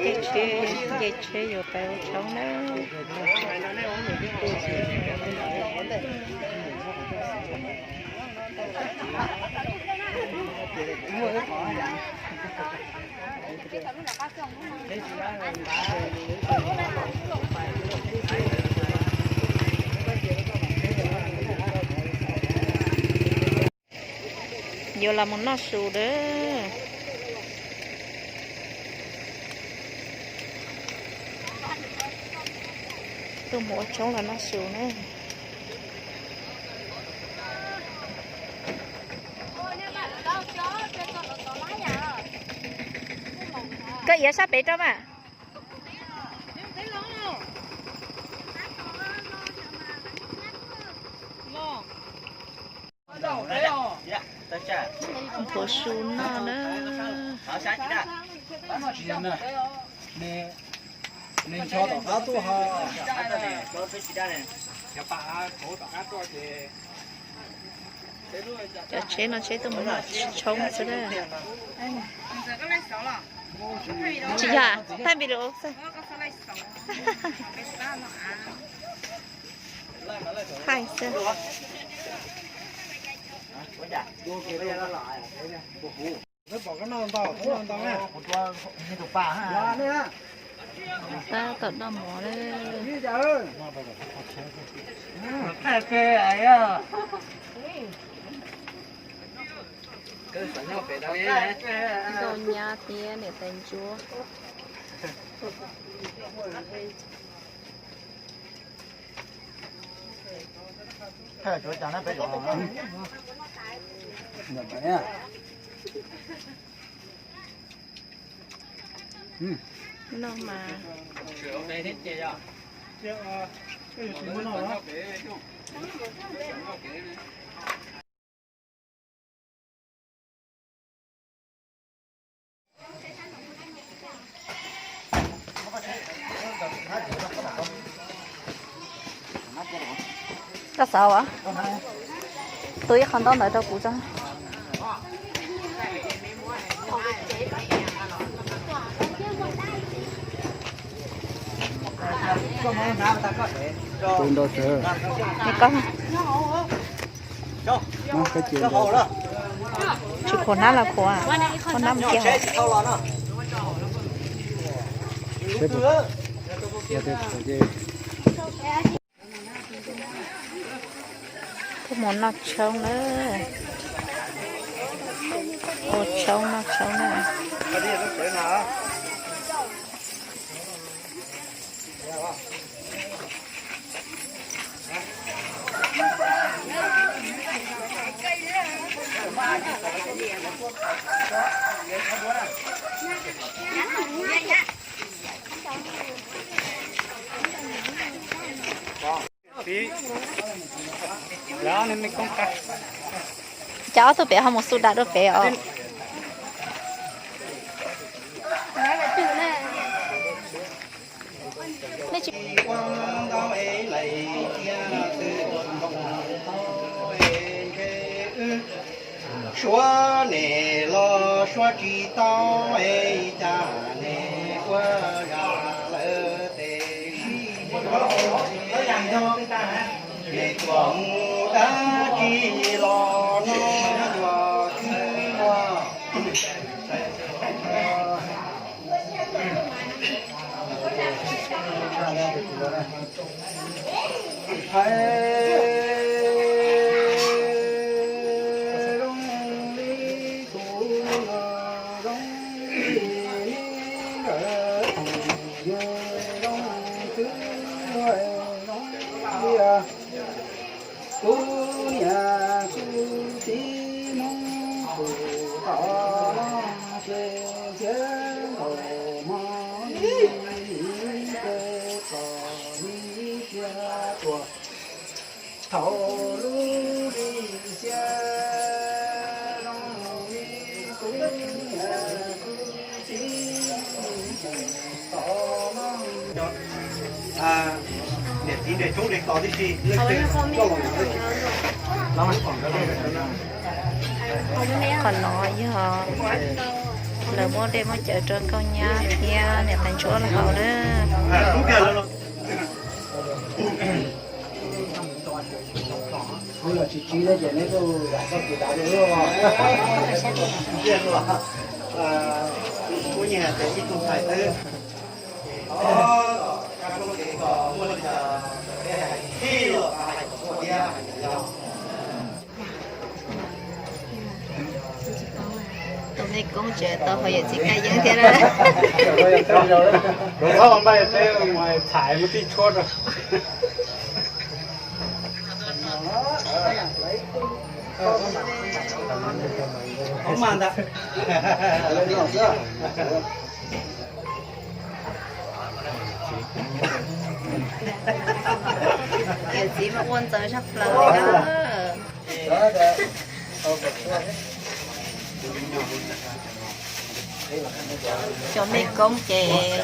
Tsheb, nce tsheb yuav pais ua tshoob na. Yuav los mus noj su lawm. Tuaj mus ua tshoob los noj su na. Koj iav sab pem rau mas. Nqhuav su noj na. Cov tsheb no tsheb tuaj mus noj tshoob xwb na. Tsis yog, thaij npi lus xwb. Thaij xwb. Tab tom noj mov lawm. Nkauj Nyab thiab niam tais Ntsuab. Noj mas. Koj xav as, tua ib qho ntaub ntawv rau kuv tso. Tus nrog sawv. Koj, tsis khuam hnab los khuam, khuam hnab mus cia. Tuaj mus noj tshoob na. Ua tshoob noj tshoob na. Cov ob tug pem ho mus xu dam dua pem os. Suav ne los suav tsis tau es cas ne ua zam lawm tes sib es tuam mus dab tsi los no yuav khwb ua. Hais zoo li kuv yuav zoo li ntawd, yus zoo xwb yuav zoo li kuv niam kuv txiv Hmoob tus tod los ces thiab nkaus hmo ib pliag ces kom ib pliag tuaj. Thaum lub lim xiab zoo li kuv niam kuv txiv tod no. Niam txiv nres tshoob nres kos tib si, leej twg coj los ntawm tsis. Qhov no yog Lawv muab dej muab cawv rau Nkauj Nyab thiab niam Qhais Ntsuab lawv haus na. Tus mej koob tseem tau haus yawm txiv kab yeeb thiab na. Thaiv mus tij tshuab rau. Yawm txiv mas ua ntxaws zaj plaws li na. Cov mej koob ces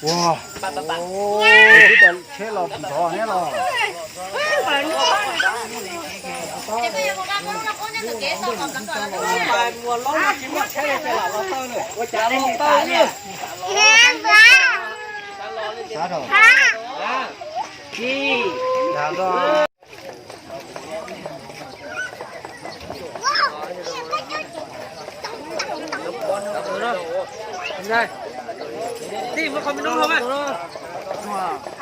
Ua, tsheb los ntxov neb los. Ua cas los tau ne? Xav rau. Dag rau. Tij muab qhov me nub hau mas.